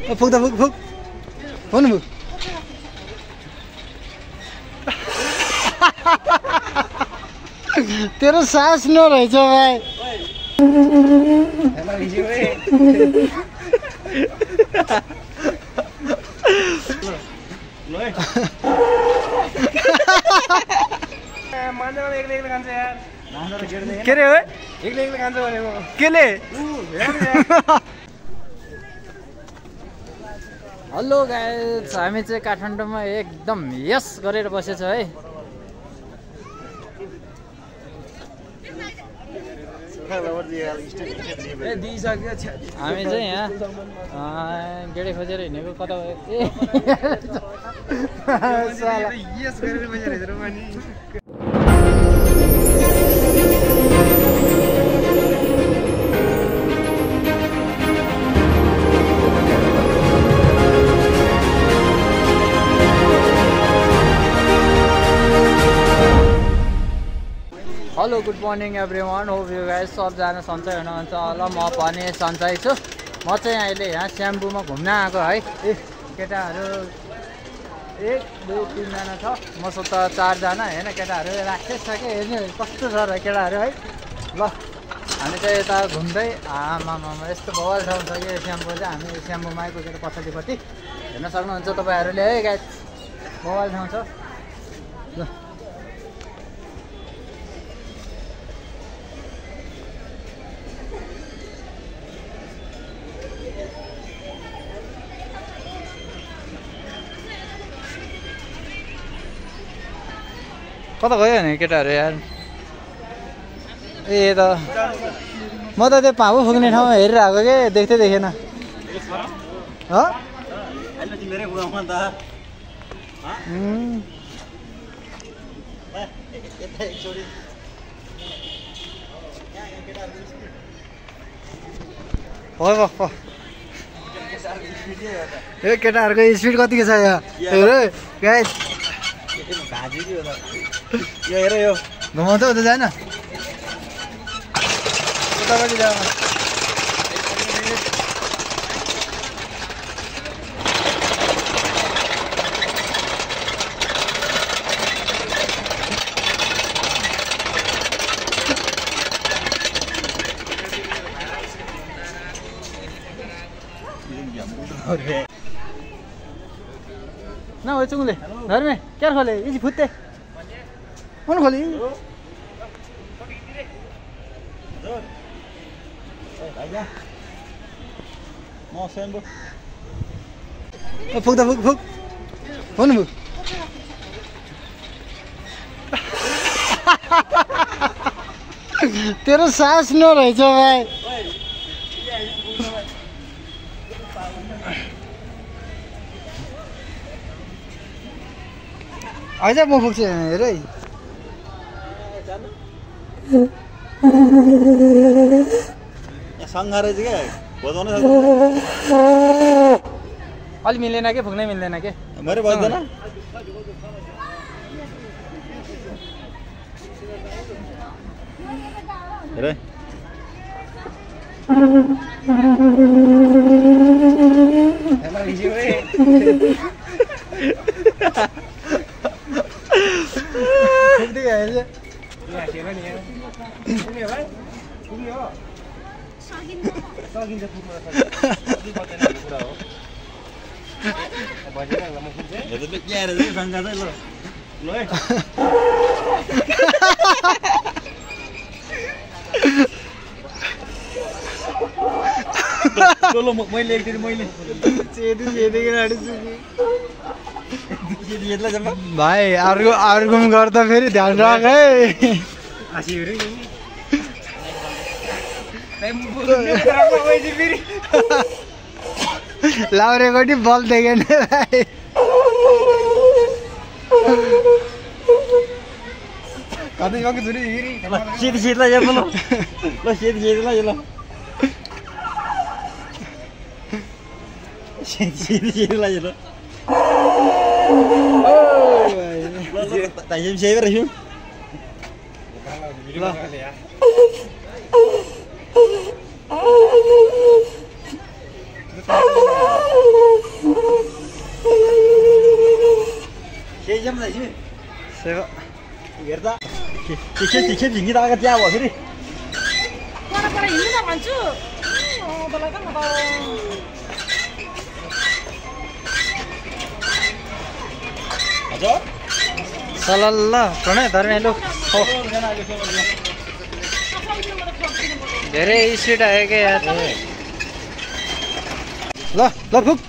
फुक फुक फुक भन्नु फुक तेरो सास नरहेछ भाइ के रे केले हेलो गाइस हामी चाहिँ काठमाडौँमा एकदम यस गरेर बसेछ है हामी चाहिँ यहाँ गेडे खोजेर हिँडेको कता hello good morning everyone hope you guys सबजना सन्चै हुनुहुन्छ होला म पनि सन्चै छु म चाहिँ अहिले यहाँ स्याम्बुमा घुम्न आएको है केटाहरू 1 2 3 जना छ मसँग त 4 जना हैन केटाहरू राखेछ के हेर्नु कस्तो छ र केटाहरू है ल हामी चाहिँ यता घुम्दै आमामा यस्तो बवाल ठाउँ छ कि स्याम्बु चाहिँ हामी स्याम्बुमा आइपुगेर पछाडिपट्टि हेर्न सक्नुहुन्छ तपाईहरुले है गाइस बवाल ठाउँ छ ल कता गयो नि केटाहरू यार ए त म त त्यो पाउ फुक्ने ठाउँ हेरेर आएको के देख्दै देखेन ए केटाहरूको स्पिड कतिको छ यहाँ गाइस यो हेर यो घुमाउँछ उता जान उतापट्टि जाऊ ना हो चुंगले घर में क्या खोले इजी फुत्ते कौन खोली फुक फुक फुक भन्नु फुक तेरो सास नरहेछ भाइ आइज म फुक्छु हेर है सङ्घार चाहिँ क्या बजाउन अलि मिलेन के फुक्नै मिल्दैन के मेरो बज्दैन हेर मैले एकचोटि मैले भाइ अर्को गर्दा फेरि ध्यान राख है लाउरेकोटी बल देखेन भाइ कतै गएको छु नि सिधी सिधीलाई हेर्नु ल सिधी सिधीलाई ल सिधी सिधीलाई हेर्नु Tại xe với Hiếu. सेवा हेर्दा के झिङ्गी दाका त्यहाँ भयो फेरि पर हिँड्नु न भन्छु तँलाई त म त हजुर सलल्ल प्रणय धर्ने लु धेरै स्पिड आयो क्या यार ल ल फुक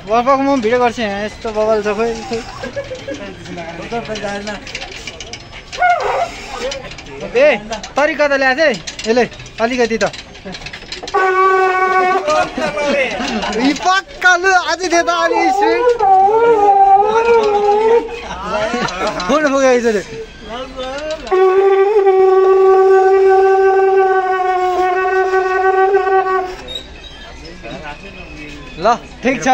बफक म भिडियो गर्छु यहाँ यस्तो बबल छ खोइ ए तरिका त ल्याएको थिएँ यसले अलिकति त पक्का लु अझै थियो त अलि स्पिड पुग्नु पुग्यो यसरी ल ठिक छ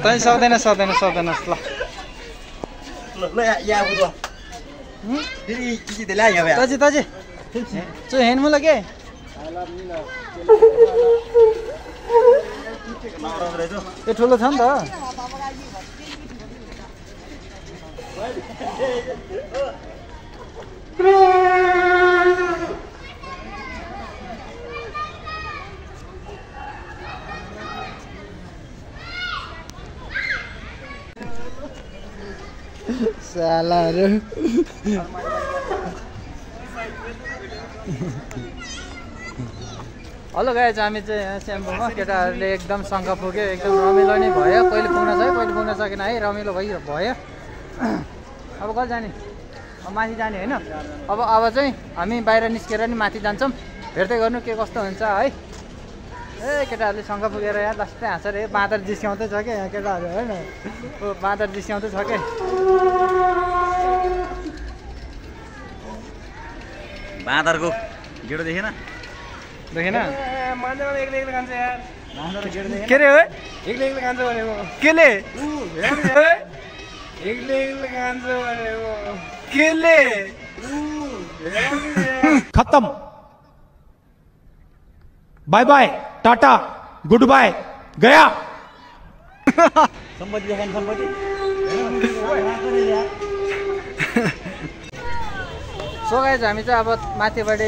तै सक्दैनस् ल ताजी चो हेर्नु ल के यो ठुलो छ नि त सालाहरु हेलो गाइज हामी चाहिँ यहाँ स्याम्बुमा केटाहरूले एकदम शङ्का पुग्यो एकदम रमिलो नै भयो कहिले पुग्न सकेन है रमिलो भयो अब कहिले जाने अब माथि जाने होइन अब चाहिँ हामी बाहिर निस्केर नि माथि जान्छौँ हेर्दै गर्नु के कस्तो हुन्छ है ए केटाहरूले शङ्का पुगेर यहाँ लास्टै हाँस रे बाँदर जिस्क्याउँदै छ क्या यहाँ केटाहरू होइन बाँदर जिस्क्याउँदै छ क्या बाँदरको गेडो देखेन देखेन एक्लै खान्छ यार के रे हो एक्लै खान्छ भनेको केले एक्लै खान्छ भनेको केले खत्म bye bye tata good bye गया सम्पत्ति देखाउनु सम्पत्ति सो गाइज हामी चाहिँ अब माथिबाट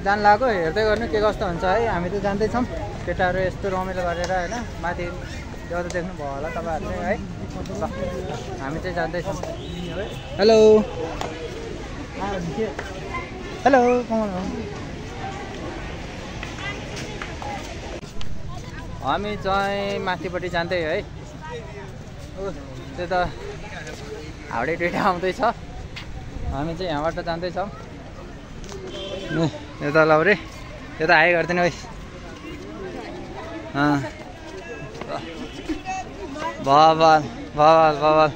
जान लाग्यो हेर्दै गर्नु के कस्तो हुन्छ है हामी त जान्दैछौँ केटाहरू यस्तो रमाइलो गरेर होइन माथि त्यो त देख्नु भयो होला तपाईँहरूले है ल हामी चाहिँ जान्दैछौँ हेलो हेलो हामी चाहिँ माथिपट्टि जाँदै है त्यो त हाउडे दुइटा आउँदैछ हामी चाहिँ यहाँबाट जाँदैछौँ यता लाउरे यता हाई गरिदिनु है bubble bubble bubble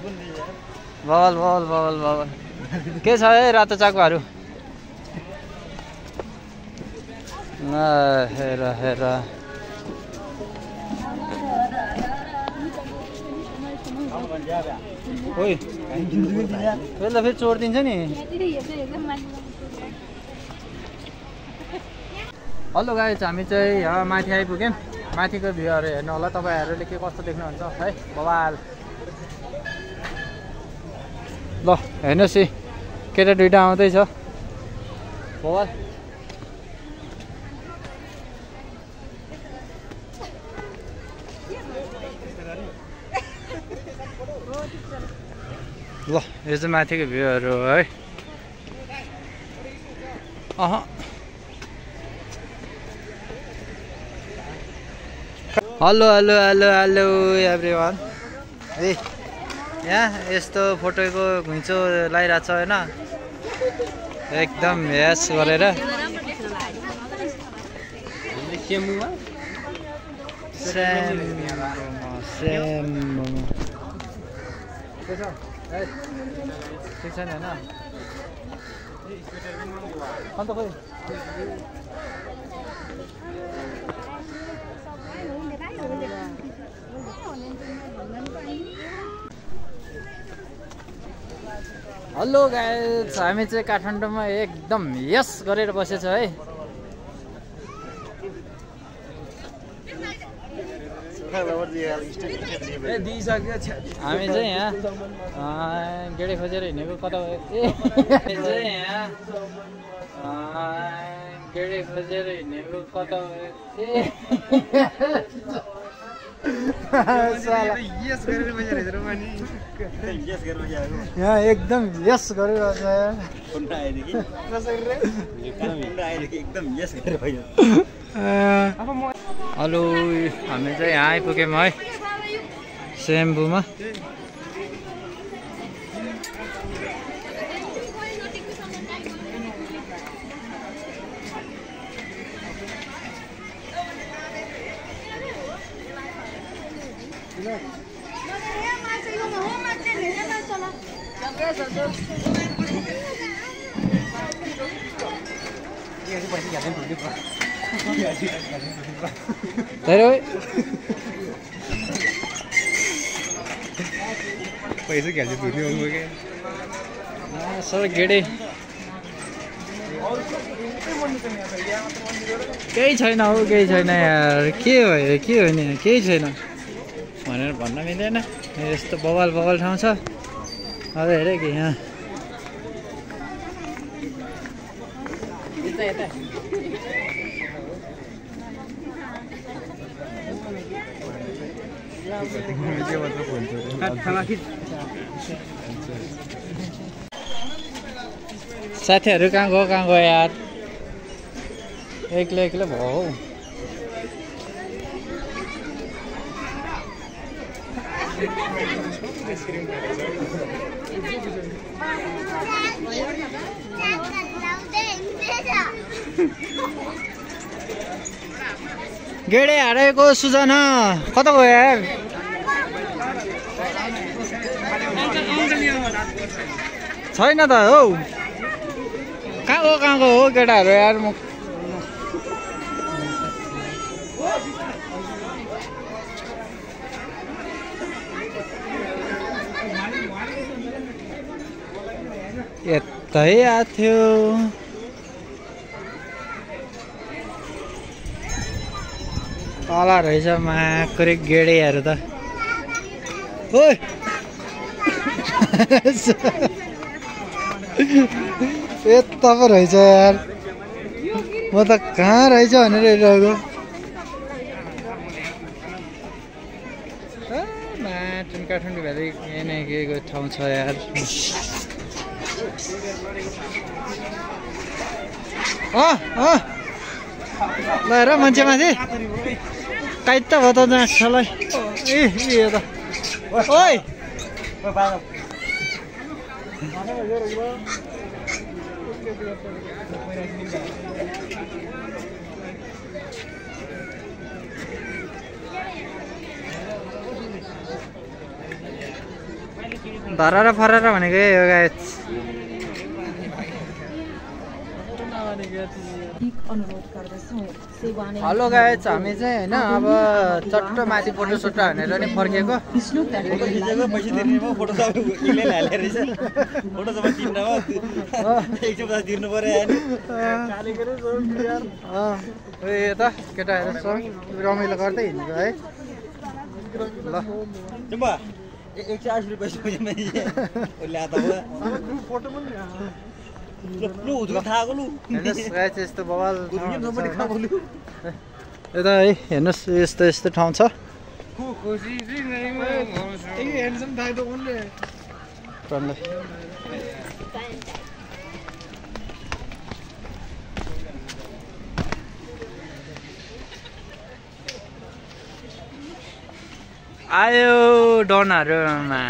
bubble bubble bubble bubble के छ है रातो चाकुहरू हेर हेर ओइ फेरि फेरि चोरिदिन्छ नि हेलो गाइज हामी चाहिँ यहाँ माथि आइपुग्यौँ माथिको भ्यूहरू हेर्नु होला तपाईँहरूले के कस्तो देख्नुहुन्छ है बवाल ल हेर्नुहोस् है केटा दुइटा आउँदैछ बवाल ल यो चाहिँ माथिको भ्यूहरू हो है hello hello hello hello everyone ए यहाँ यस्तो फोटोको घुइँचो लगाइरहेको छ होइन एकदम यस गरेर ठिक छैन होइन अन्त खोइ हेलो गाइस हामी चाहिँ काठमाडौँमा एकदम यस गरेर बसेछ है हामी चाहिँ यहाँ गेडे खोजेर हिँडेको कता यहाँ गेडे खोजेर हिँडेको कता यहाँ एकदम यस हेलो हामी चाहिँ यहाँ आइपुग्यौँ है स्याम्बुमा पैसे घ्याल्छ धुने आउनु के सर गेडे केही छैन हौ केही छैन यार के भयो के हो नि केही छैन भनेर भन्न मिल्दैन यस्तो बवाल बवाल ठाउँ छ अब हेरे कि यहाँ साथीहरू कहाँ गयो यार एक्लै एक्लै भयो हौ गेडे हारेको सुजना कता गयो यार छैन त हौ कहाँ गयो हो केटाहरू यार म यतै आएको थियो तल रहेछ माकुरी गेडेहरू त ओ यता पो रहेछ यार म त कहाँ रहेछ भनेर हेरिरहेको काठमाडौँ भ्याली नै के ठाउँ छ यार ल हेर मान्छे माथि काइट त भयो त नाच्छलाई ए यो त ओइ धरार फरार भनेको यो गाइस हेलो गाइस हामी चाहिँ हैन अब चट्ट माथि फोटो सुट हानेर नि फर्केको ए त केटाहरु रमाइलो गर्दै हिँडेको है ल 180 रुपैयाँ फोटो लु थाहा लु यस्तो बवाल यता है हेर्नुहोस् यस्तो यस्तो ठाउँ छ आयो डनहरुमा